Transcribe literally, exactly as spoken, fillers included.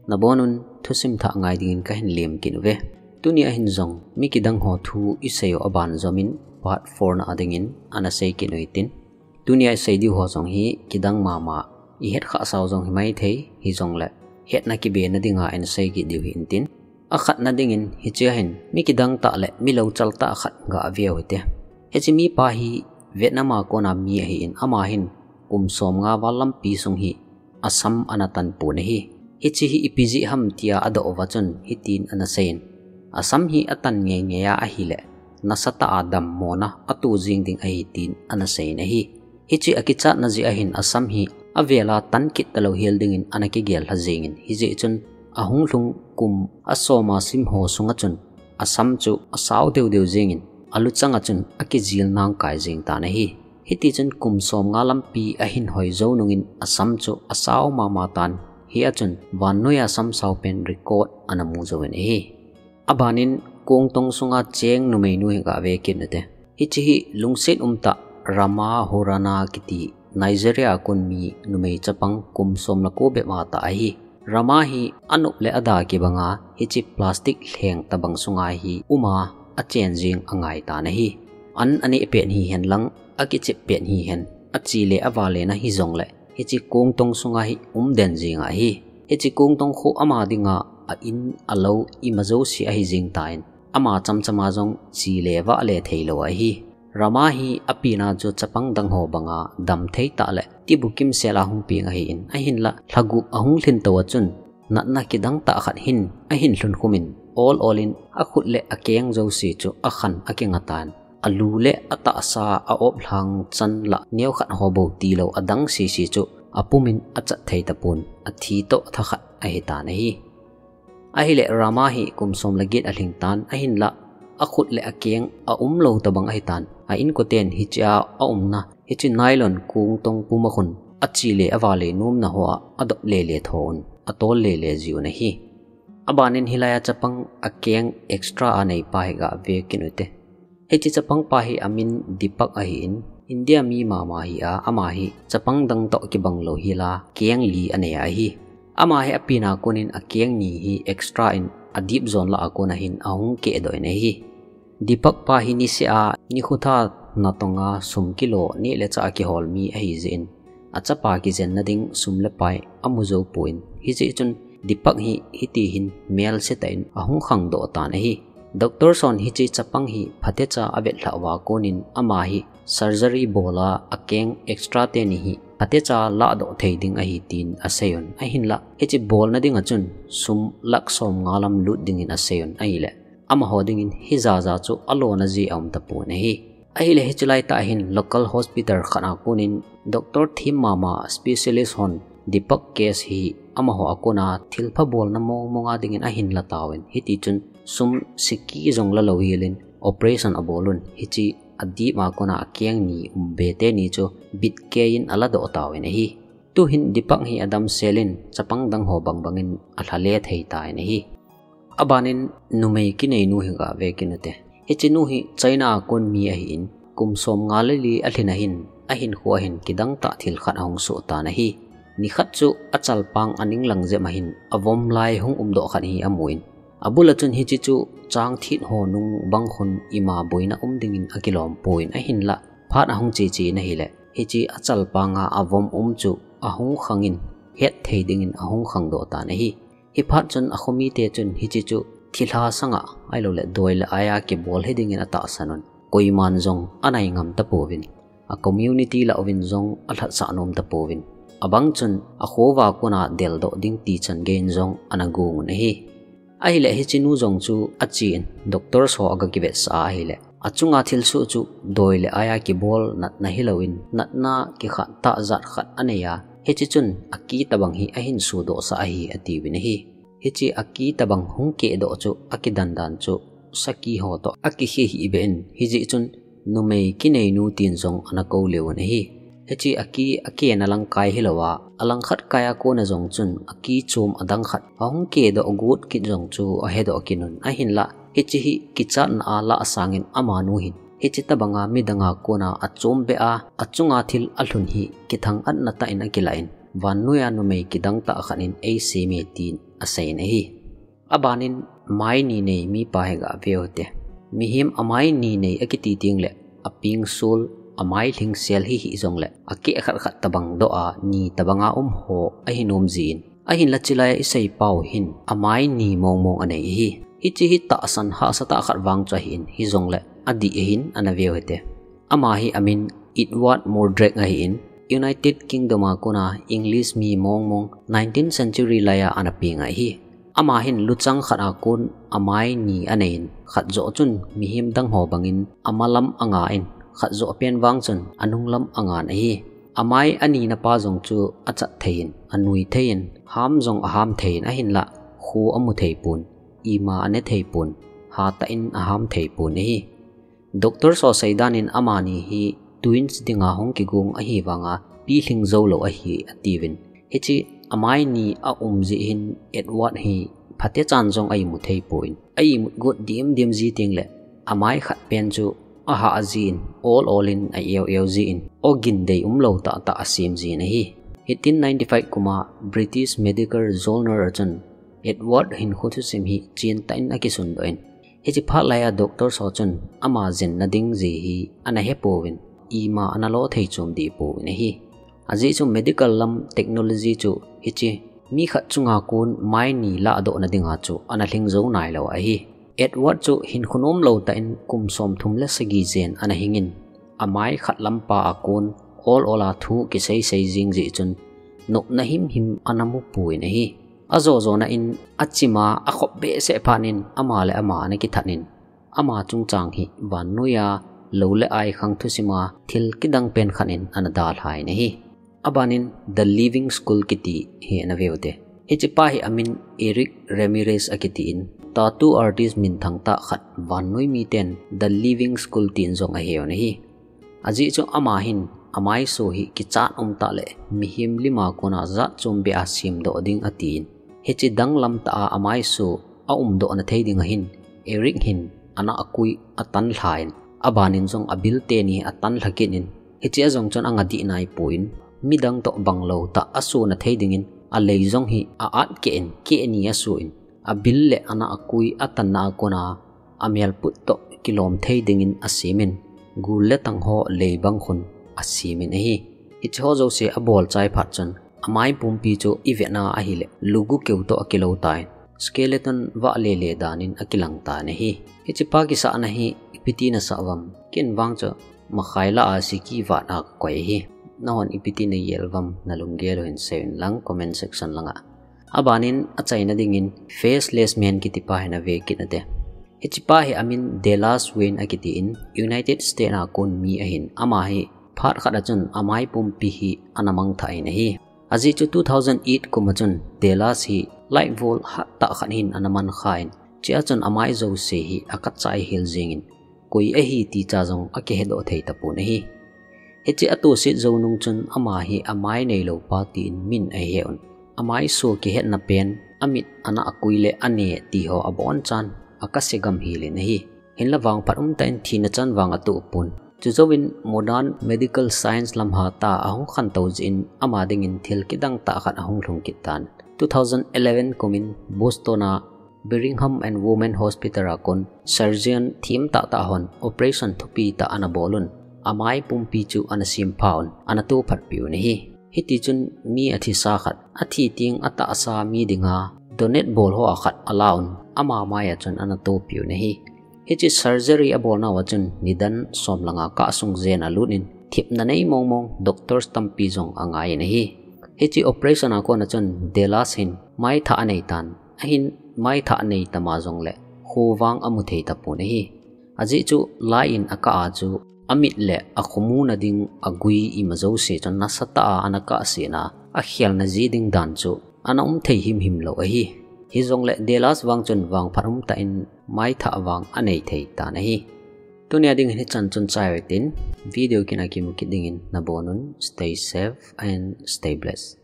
Nabonun thusim thah ngai dingin kahin lem kit uve. Tunia hin jong mi kidang ho thu isei u aban jomin part four na adingin ana sei kit u hitin. Tunia isei diu ho jong hi kidang mama, ihet khah sau jong himai thei, hijongle hetna kibe na dinga isei kit diu hintin. Akhatna dingin hichea hin mi kidang tah le mi louchal tah khat gah veu hite. Hiche mipa hi Vietnam a kona mi ahin, ama hin kum som nga val lampi sung hi asam ana tan pon ahi. Hiche hi ipi jeh ham tia adoh uva chun hitin ana seiyin, asam hi atan ngei ngei a ahile nasatah a dammona ato jing ding ahi tin ana seiyin ahi. Hiche akichatna jeh ahin asam hi avela tan kit talou hel dingin ana kigel lha jingin, hijeh chun ahung lhung kum asom a sim ho sunga chun asam chu asao deu deu jingin aluchang a chun akijil nangkai jing tan ahi. Hitichun kum som nga lampi ahin hoi jou nungin asam chu asao mama tan, hia chun vannoiya sam sao pen record ana mu jouvin ahi. Abanin kongtong sunga cheng numeinu hi gah ve kit ute. Hiche hi lungset umtah Rama Hurana kiti Nigeria a kon mi numei chapang kum som le ko bep a tah ahi. Rama hi anop le ada kibanga hiche plastic lheng tabang sunga hi uma achen jing angai tan ahi. An aneh pet hihen lang, akichep pet hihen, achi le avale na hijongle hiche kongtong sunga hi um den jing ahi. Hiche kongtong khu ama dinga a in, alou, ima jouse ahi jing tan, ama chamchama jong chi le vah le theilou ahi. Rama hi apina chu chapang dang ho banga damthei tah le tibukim sela hung peng ahin, ahinla lha gup ahung lhin tou a chun natna kidang tah khat hin ahin lhun khumin, ol ol in akhut le akeng jouse chu akhan akinga tan, alu le atahsa, aop lhang chan la neokhat ho bou tilou adang sese chu apumin achat thei tapon, athi toh thakhat ahi tan ahi. Ahile Rama hi kum som le get alhing tan, ahinla akhut le akeng aumlou tabang ahi tan, a inkoten hichea aumna hiche nylon kongtong puma khun achi le avale nomna hoa adop le le thouvin, atol le le jiuvin ahi. Abanin hilaiya chapang akeng extra a neipa hi gah ve kit ute. Hiche chapang pa hi amin Deepak ahin, India mi mama hi a, ama hi chapang dang toh kibang lou hila keng li anei ahi. Ama hi apina konin akeng ni hi extra in adip jon lah a kona hin ahung kehdoh in ahi. Deepak pa hi niseh a nikho tha natonga sum kilo neh le chah a kihol mi ahi jeh in, achapa kijenna ding sum le pai amu jou pon, hijeh chun Deepak hi hitihin melse tah in ahung khangdoh tan ahi. Doctor hon hiche chapang hi phatecha avetlhah uva konin ama hi surgery bola akeng extra teni hi phatecha lahdoh thei ding ahi tin aseiyun, ahinla hiche bolna dinga chun sum lakh som nga lam lut dingin aseiyun ahile, amaho dingin hijaja chu alona ji aum tapon ahi. Ahile hiche laitah hin local hospital khat a konin doctor them mama specialist hon Deepak case hi amaho a kona thilpha bolna mong monga dingin ahin la tauvin, hitichun sum siki jong lalou helin operation abolun, hiche adip a kona akeng ni um be teni chu bitkeiyin aladoh tauvin ahi. Tuhin Deepak hi adamselin chapang dang ho bang bangin alha le thei tan ahi. Abanin numei kineinu hi gah ve kit ute. Hichenu hi China a kon mi ahin, kum som nga le li alhin ahin, ahinkho ahin kidang tah thil khat ahung soh tan ahi. Nikhat chu achalpang aning lang jep ahin, avom lai hung umdoh khat hi amun, abula chun hiche chu chang thit ho nung bang khun ima boina um dingin akilom pon, ahinla phat ahung cheche in ahile, hiche achalpanga avom um chu ahung khangin, hetthei dingin ahung khangdoh tan ahi. Hiphat chun akhomite chun hiche chu thilha sanga ahiloule doi le aia kibol hidingin atahsanun, koiman jong anai ngam tapouvin, a community lah uvin jong alhatsah nom tapouvin, abang chun akhova kona deldoh ding tichan geiyin jong ana gongun ahi. Ahile hichenu jong chu achen doctor ho aga kivetsah a ahile, achunga thilsoh chu doi le aia kibol natna hilouvin, natna kikhat tah jat khat anei a, hiche chun aki tabang hi ahin sodohsah ahi atiuvin ahi. Hiche aki tabang hung kehdoh chu akidandan chu saki ho toh akikhe hihbeh in, hijeh chun numei kineinu tin jong ana kou leuvin ahi. Hiche aki akena lang kai hilouva, alangkhat kai a kona jong chun aki chom adang khat ahung kehdoh got kit jong chu ahedoh kitnun, ahinla hiche hi kichatna a lah sangin amanu hin hiche tabanga midanga kona achombeh a, achunga thil alhun hi kithangatna tah in akilah in, vannoiya numei kidang tah khat in eisem e tin aseiyin ahi. Abanin mai ni nei mipa hi gaveu hite. Mihem amai ni nei akiti tengle apeng sul, amai lhingsel hi hijongle akeh khat khat tobang doh a ni tobanga um ho ahi nom jin. Ahinla chulai isei pau hin amai ni mong mong anei ahi. Hiche hi tahsan hahsa tah khat vang chu ahin, hijongle adih ahin ana veu hite. Ama hi amin Edward Mordred ahin, United Kingdom a kona English mi mong mong nineteenth century laiya ana peng ahi. Ama hin luchang khat a kon amai ni anei in, khat joh chun mihem dang ho bangin amalam anga in, khat joh pen vang chun anunglam angan ahi. Amai anina pa jong chu achat thei in, anui thei in, ham jong aham thei in, ahinla kho amu thei pon, ima ane thei pon, hatah in aham thei pon ahi. Doctor ho seidan in amani hi twins dinga hung kigong ahi vanga pilhing jou lou ahi atiuvin. Hiche amai ni aum jeh hin Edward hi phatechan jong a-imu thei pon, a-imut got dim dim ji tengle amai khat pen chu ahah jin, ol ol in a-eu eu jin, ogin dei umlou tah tah asem jin ahi. Hitin ninety-five kuma British Medical Journal a chun Edward hinkho thusim hi chentah in akisundoh in, hiche phat laiya doctor ho chun ama jenna ding jeh hi ana hepouvin, ima ana lo thei chom deh pouvin ahi. Ajeh chu medical lam technology chu hiche mi khat chunga kon mai ni lahdohna dinga chu ana lhing jou nailou ahi. Edward chu hinkho nomlou tah in kum somthum le sagi jen ana hingin, amai khat lampa a kon ol ol a thu kisei sei jing jeh chun nopna himhim ana mu pon ahi. Ajo jona in achima akhop behseh phat in ama le ama ana kithat in, ama chungchang hi vannoiya lou le ai khang thusima thil kidang pen khat in ana dalhan ahi. Abanin The Living School kiti hi ana veu hite. Hichepa hi amin Eric Ramirez akitin, tattoo artist minthang tah khat vannoi miten The Living School tin jong aheuvin ahi. Ajeh chu ama hin amaiso hi kichat umtah le mihem lima kona jat chom beh a semdoh ding atin. Hiche danglam tah a amaiso aumdohna thei dinga hin Eric hin ana akui atan lhan, abanin jong abil teni atan lha kit in, hiche a jong chun anga dih naipon, midang toh bang lou tah asona thei dingin alei jong hi a-at keh in, keh ni asoh in, abil le ana akui atanna a kona amelput toh kilom thei dingin asemin, gul le tang ho lei bang khun asemin ahi. Hiche ho jouse abol chai phat chun, amai pumpi chu ivetna ahile lugu keu toh akilou tan, skeleton vah lele danin akilang tan ahi. Hichepa kisahna hi ipi ti nasah uvam? Ken vang chu makhai lah a siki vat a kakoi ahi. Nahon ipi ti nagel uvam, nalunggel u hin seiyun lang comment section langa. Abanin achaina dingin Faceless Man kitipa hi nave kit nate. Hichepa hi amin Dallas Wayne akitin, United States a kon mi ahin, ama hi phat khat a chun amai pumpi hi ana mangthah in ahi. Ajeh chu two thousand eight kum a chun Dallas hi light bulb hattah khat hin ana mankhan, chea chun amai jouse hi akatchai hel jengin, koi ahi ti cha jong akihedoh thei tapon ahi. Hiche atohset jou nung chun ama hi amai neilou pa tin min aheuvin, amaiso kihetna pen, amit ana akui le ane ti ho abonchan akase gam helin ahi. Hinla vangphat umtah in thina chan vang atoh pon. Chujouvin modern medical science lam hatah a ahung khantou jeh in ama dingin thil kidang tah khat ahung lhung kit tan. Two thousand eleven kumin Boston a Brigham and Women Hospital a kon surgeon themtah tah hon operation thupi tah ana bolun, amai pumpi chu ana semphaun, ana tohphatpiuvin ahi. Hitichun mi athisa khat, athi teng atahsa mi dinga donate bol ho a khat alauvin, ama maiya chun ana tohpiuvin ahi. Hiche surgery abolnauva chun nidan som langa kah sung jen alutin, thepna nei mong mong doctors tampi jong angaiyin ahi. Hiche operation a kona chun Dallas hin maithah anei tan, ahin maithah anei tama jongle khovang amu thei tapon ahi. Ajeh chu lai in akah a chu amit le akhomuna ding agui ima jouse chun nasatah a ana kahsetna, akhelna ji ding dan chu ana um thei himhim lou ahi. Hijongle Dallas vang chun vangphat umtah in maithah vang anei thei tan ahi. Tunia dingin hichan chun chaiutin, video kit a kimu kit dingin nabonun, stay safe and stay blessed.